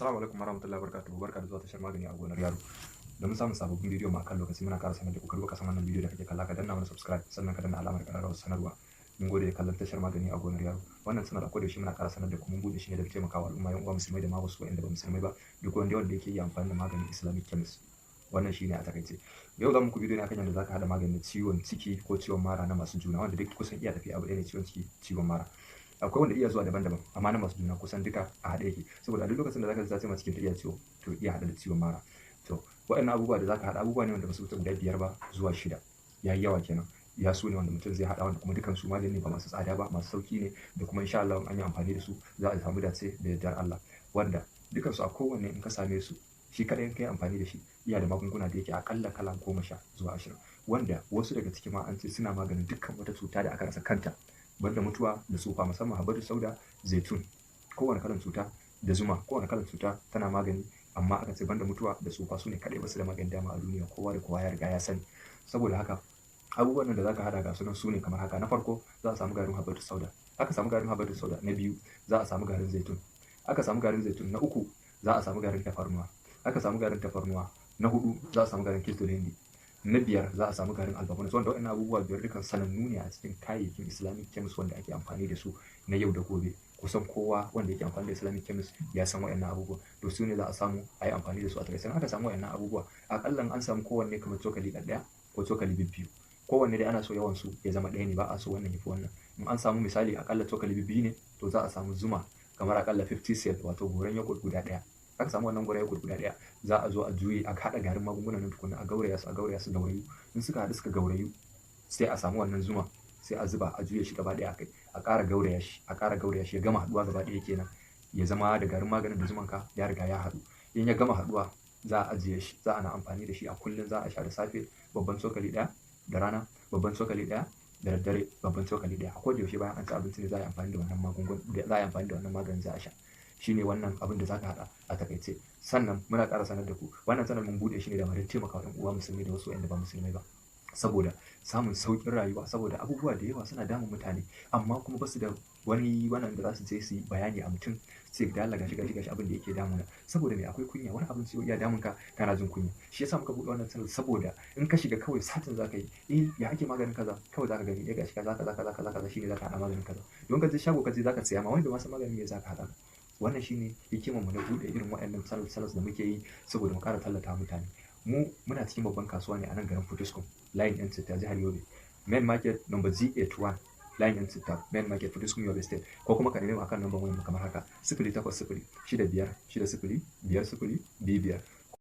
Assalamu alaikum warahmatullahi wabarakatuh. Barka da zuwa tashar Magani a Gonar Yaro. Domin samun sababbin bidiyo mu akan lokaci, muna ƙara sanar da ku ka duba kasan wannan bidiyo da kake kalla, ka danna mana subscribe, sannan ka danna alamar ƙararrawar sanarwa. Mun gode da kallon tashar Magani a Gonar Yaro. Wannan sanar akwai da shi muna ƙara sanar da ku mun buɗe shi ne da taimakawa al'umma, yan uwa musulmai da ma wasu waɗanda ba musulmai ba, duk wanda yake yi amfani da maganin Islamic chemist. Wannan shine a takaice. Yau za mu muku bidiyo ne akan yadda zaka haɗa maganin ciwon ciki ko ciwon mara na masu juna, wanda duk kusan iya tafiya abu ɗaya ne, ciwon ciki, ciwon mara. Akwai wanda iya zuwa daban-daban, amma na masu juna kusan duka a haɗe yake, saboda a duk lokacin da zaka ji ta ce ma cikin ta iya ciwo, to iya haɗe da ciwon mara. To waɗannan abubuwa da zaka haɗa abubuwa ne wanda ba su wuce guda 5 ba zuwa 6, yayi yawa kenan. Ya su ne wanda mutum zai haɗa, wanda kuma dukan su magani ne ba masu tsada ba, masu sauki ne, da kuma insha Allah an yi amfani da su za a samu dace da yardar Allah. Wanda dukan su a kowanne in ka same su shi kaɗai in ka yi amfani da shi, iya da magunguna da yake akalla kala 10 zuwa 20, wanda wasu daga ciki ma an ce suna maganin dukkan wata cuta da aka rasa kanta, banda mutuwa da tsufa, musamman habatu sauda, zaitun, kowane kalan cuta, da zuma, kowane kalan cuta tana magani, amma aka ce banda mutuwa da tsufa su ne kaɗai basu da magani dama a duniya, kowa da kowa ya riga ya sani. Saboda haka abubuwan nan da zaka hada ga sunan su ne kamar haka. Na farko za a samu garin habatu sauda, aka samu garin habatu sauda. Na biyu za a samu garin zaitun, aka samu garin zaitun. Na uku za a samu garin tafarnuwa, aka samu garin tafarnuwa. Na hudu za a samu garin kiltolindi. Na biyar za a samu garin albabonas. Wanda waɗannan abubuwa 5 dukan sanannu ne a cikin kayayyakin Islamic chemist wanda ake amfani da su na yau da gobe. Kusan kowa wanda yake amfani da Islamic chemist ya san waɗannan abubuwa. To su ne za a samu a yi amfani da su a takaice. Aka samu waɗannan abubuwa, aƙalla an samu kowanne kamar cokali ɗaya ko cokali 2, kowanne dai ana so yawan su ya zama ɗaya ne, ba a so wannan ya fi wannan. In an samu misali aƙalla cokali 2 ne, to za a samu zuma kamar aƙalla 50 cl, wato goran yogurt guda ɗaya. Aka samu wannan goran yogurt guda ɗaya, za a zo a juye, a haɗa garin magungunan nan tukunna, a gauraya su, a gauraya su gaurayu. In suka haɗu suka gaurayu, sai a samu wannan zuma, sai a zuba, a juye shi gaba ɗaya akai, a ƙara gauraya shi, a ƙara gauraya shi, ya gama haɗuwa gaba ɗaya kenan, ya zama da garin maganin da zuman ka ya riga ya haɗu. In ya gama haɗuwa, za a ajiye shi, za a na amfani da shi a kullum. Za a sha da safe babban cokali ɗaya, da rana babban cokali ɗaya, da daddare babban cokali ɗaya. A koda yaushe bayan an ci abinci ne za a yi amfani da wannan magungun, za a yi amfani da wannan maganin za a sha. Shine wannan abin da zaka hada a takaice. Sannan muna ƙara sanar da ku wannan sanar mun buɗe shi ne da marin taimakawa ƴan uwa musulmi da wasu waɗanda ba musulmai ba, saboda samun sauƙin rayuwa, saboda abubuwa da yawa suna damun mutane, amma kuma basu da wani wannan da za su je su yi bayani a mutum sai da Allah gashi gashi gashi abin da yake damuna. Saboda me? Akwai kunya. Wani abin sai ya damun ka, kana jin kunya. Shi yasa muka buɗe wannan channel, saboda in ka shiga kawai satin zaka yi, eh, ya ake maganin kaza, kawai zaka gani, eh, gashi kaza kaza kaza kaza kaza, shine zaka hada maganin kaza. Don ka je shago ka je zaka saya ma wanda ma san maganin me zaka hada. Wannan shine hikimar mu na buɗe irin waɗannan channel channels da muke yi, saboda mu ƙara tallata mutane. Mu muna cikin babban kasuwa ne a nan garin Potiskum, layin yan citta, jihar Yobe, Main Market, number G81, layin yan citta, Main Market, Potiskum, Yobe State. Ko kuma ka nemi mu akan number wayar mu kamar haka: 08065605025.